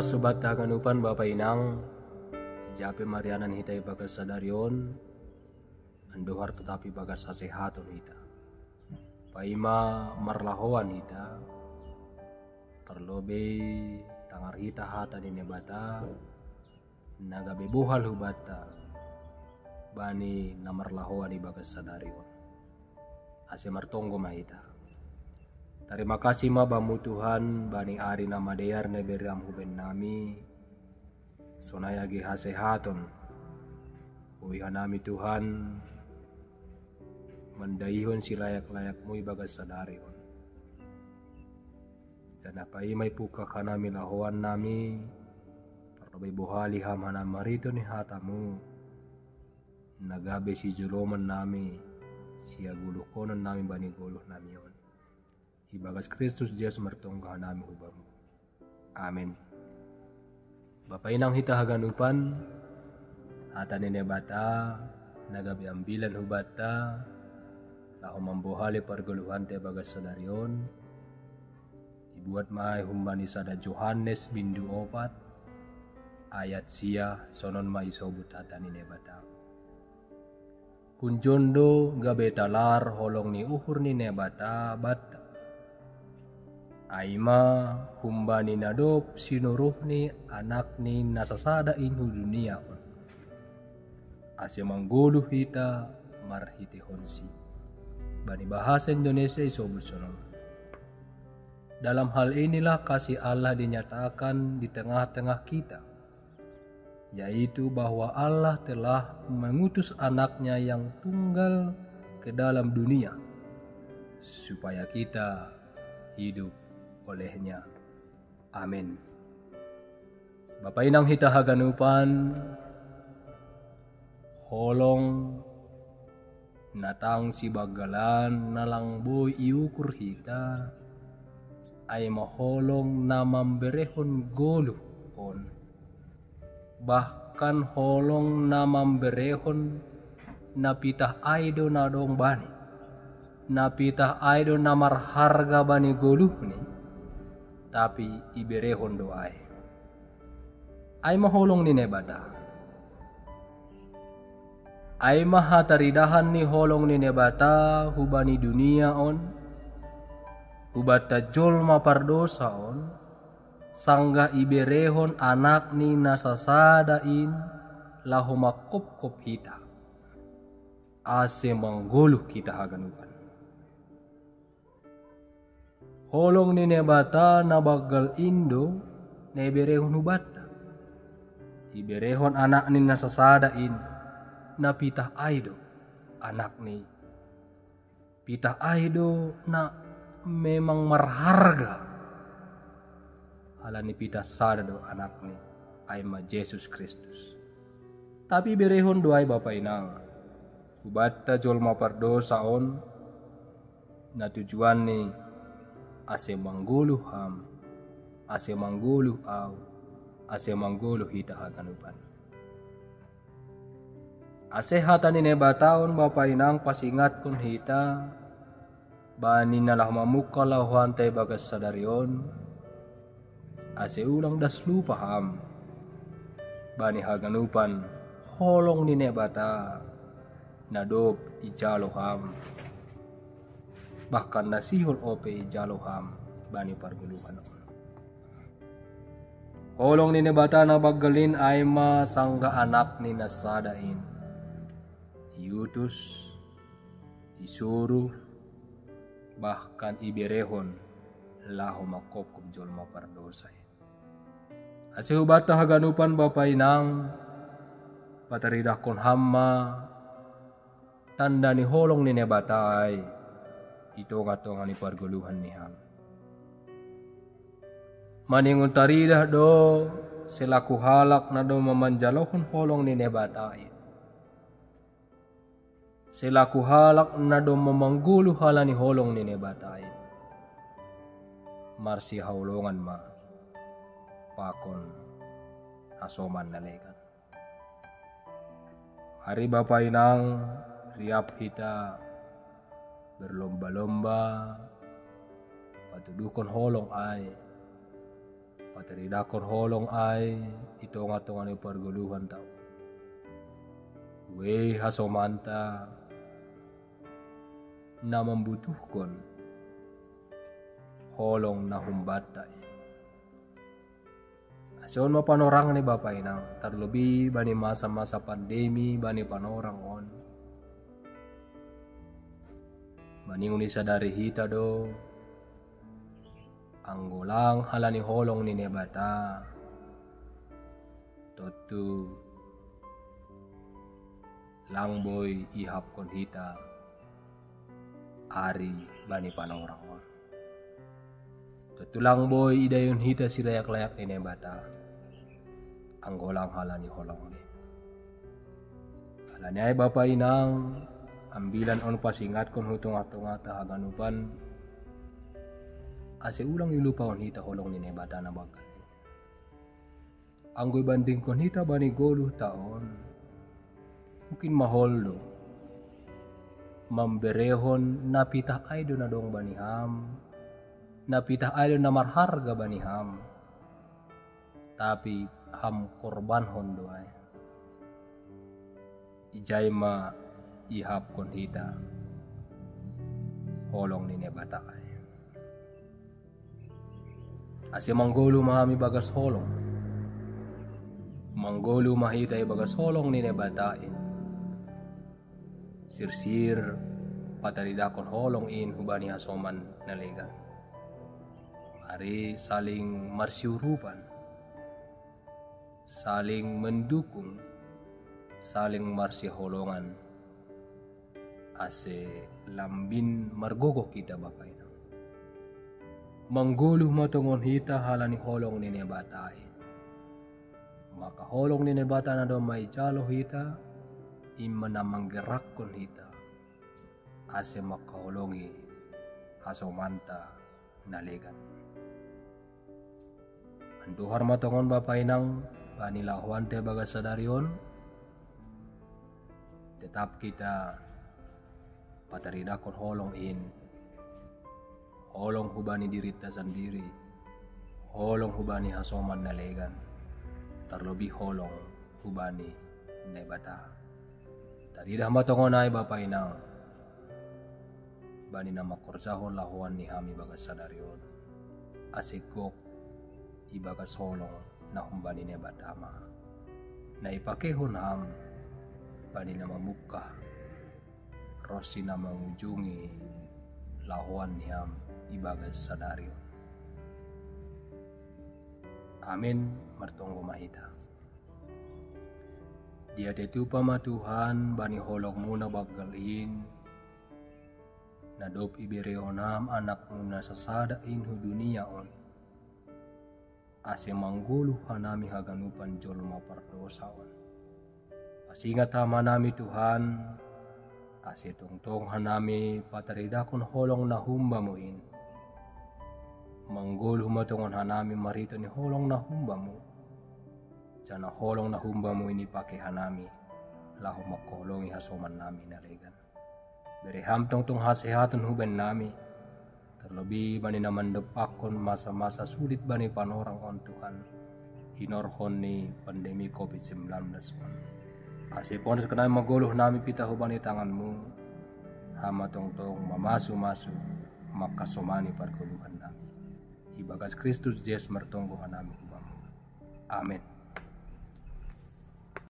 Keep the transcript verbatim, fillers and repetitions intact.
Sobat haganupan, bapa inang, jape marianan hita ibagas sadari on, andohar tatapi bagas hasehaton hita. Paima marlahoan hita, parlobei tangar hita hata ni Naibata, na gabe bohal hubanta, bani na marlahoan ibagas sadari on. Ase martonggo ma hita. Tarima kasih ma Bamu Tuhan, bani ari na madear na ibeream huben nami, sonai age hasehaton. Boi hanami Tuhan, mandaihon silayak-layakmu ibagas sadari on. Janah paima ipungkah hanami lahoan nami, parlobei bohali Ham hanami marhitei ni hatamu, na gabe sijoloman nami, siagoluhkonon nami bani goluh nami on. Ibagas Kristus Jesus martonggo hanami hu Bamu. Amen. Bapa inang hita haganupan, hata ni Naibata, na gabe ambilan hubanta, laho mambohali pargoluhanta ibagas sadari on, ibuat ma ai humbani sada Johannes bindu opat, ayat sia, sonon ma isobut hata ni Naibata. Hunjon do gabe talar holong ni uhur ni Naibata banta. Ai ma humbani na dob sinuruhni AnakNi na sasada in hu dunia on, ase manggoluh hita marhiteihonSi. Bani bahasa Indonesia isobut sonon: Dalam hal inilah kasih Allah dinyatakan di tengah-tengah kita, yaitu bahwa Allah telah mengutus Anaknya yang tunggal ke dalam dunia, supaya kita hidup olehnya. Amin. Bapa inang hita haganupan, holong na tang sibanggalan na lang boi iukur hita, ai ma holong na mamberehon goluh on. Bahkan holong na mamberehon na pitah ai do na dong bani. Na pitah ai do na marharga bani goluhni, tapi iberehon do ai. Ai ma holong ni Naibata. Ai ma hataridahan ni holong ni Naibata hubani dunia on, hubanta jolma pardosa on, sanggah iberehon AnakNi na sasada in laho mangkopkop hita, ase manggoluh hita haganupan. Holong ni Naibata na banggal in do na iberehon hubanta. Iberehon AnakNi na sasada in, na pitah ai do AnakNi. Pitah ai do na memang marharga. Halani pitah sada do AnakNi, ai ma Jesus Kristus. Tapi iberehon do ai, bapa inang, hubanta jolma pardosa on, na tujuanni ase manggoluh ham, ase manggoluh ahu, ase manggoluh hita haganupan. Ase hata ni Naibata on, bapa inang, pasingatkon hita bani na laho mamungkah lahoanta ibagas sadari on, ase ulang das lupa ham bani haganupan holong ni Naibata na dob ijalo ham, bahkan na sihol ope ijalo ham bani pargoluhan on. Holong ni Naibata na banggal in ai ma sanggah AnakNi na sasada in iutus, isuruh, bahkan iberehon laho mangkopkop jolma pardosa in. Ase hubanta haganupan, bapa inang, pataridahkon ham ma tanda ni holong ni Naibata ai i tongah-tongah ni pargoluhan ni ham. Maningon taridah do selaku halak na domma manjalohon holong ni Naibata in, selaku halak na domma manggoluh halani holong ni Naibata in, marsihaholongan ma pakon hasoman na legan. Ari, bapa inang, riap hita berlomba-lomba patuduhkon holong ai, Pataridakon holong ai i tonga-tonga ni pargoluhanta on. Buei hasomanta na mambutuhkon holong na humbanta i. Ase on ma panorang ni Bapa Inang, tarlobi bani masa-masa pandemi bani panorang on. Maningon i sadari hita do, anggo lang halani holong ni Naibata, tontu lang boi ihapkon hita ari bani panorang on. Tontu lang boi idayun hita silayak-layak ni Naibata, anggo lang halani holongni. Halani ai Bapa Inang, ambilan on pasingatkon hu tonga-tongata haganupan, ase ulang ilupahon hita holong ni Naibata na banggal i. Anggo ibandingkon hita bani goluhta on, mungkin mahol do mamberehon na pitah ai do na dong bani ham, na pitah ai do na marharga bani ham, tapi ham korbanhon do ai. Ijai ma ihapkon hita holong ni Naibata ai. Ase manggoluh ma hami bagas holong. Manggoluh ma hita ibagas holong ni Naibata in. Sirsir pataridakon holong in hubani hasoman na legan. Mari saling marsiurupan, saling mendukung, saling marsiholongan, ase lambin margogoh hita Bapa Inang. Manggoluh ma tongon hita halani holong ni Naibata in. Maka holong ni Naibata na domma ijalo hita, ima na manggerakkon hita ase mangkaholongi hasomanta na legan. Andohar ma tongon Bapa Inang bani lahoanta ibagas sadari on. Tetap hita pataridakon holong in, holong hubani dirinta sandiri, holong hubani hasoman na legan, tarlobi holong hubani Naibata. Taridah ma tongon ai Bapa Inang bani na mangkorjahon lahoan ni hami bagas sadari on, ase gok ibagas holong na humbani Naibata ma na ipakehon ham bani na mamungkah ronsi na mangujungi lahoan ni ham ibagas sadari on. Amin. Martonggo ma hita. Diatei tupa ma Tuhan bani holongmu na banggal in, na dob iberehon ham anakmu na sasada in hu dunia on, ase manggoluh hanami haganupan jolma pardosa on. Pasingat ham hanami Tuhan, ase tongtong hanami pataridakon holong na humbamu in. Manggoluh ma tongon hanami marhite ni holong na humbamu, janah holong na humbamu in ipake hanami laho mangkaholongi hasomannami na legan. Bere ham tongtong hasehaton hubannami, tarlobi bani na mandompakkon masa-masa sulit bani panorang on Tuhan, hinorhon ni pandemi covid sembilan belas on. Ase ponos hanami manggoluh nami pitah hubani tanganmu, Ham ma tongtong mamasu-masu mangkasomani pargoluhannami. Ibagas Kristus Jesus martonggo hanami hu Bamu. Amen.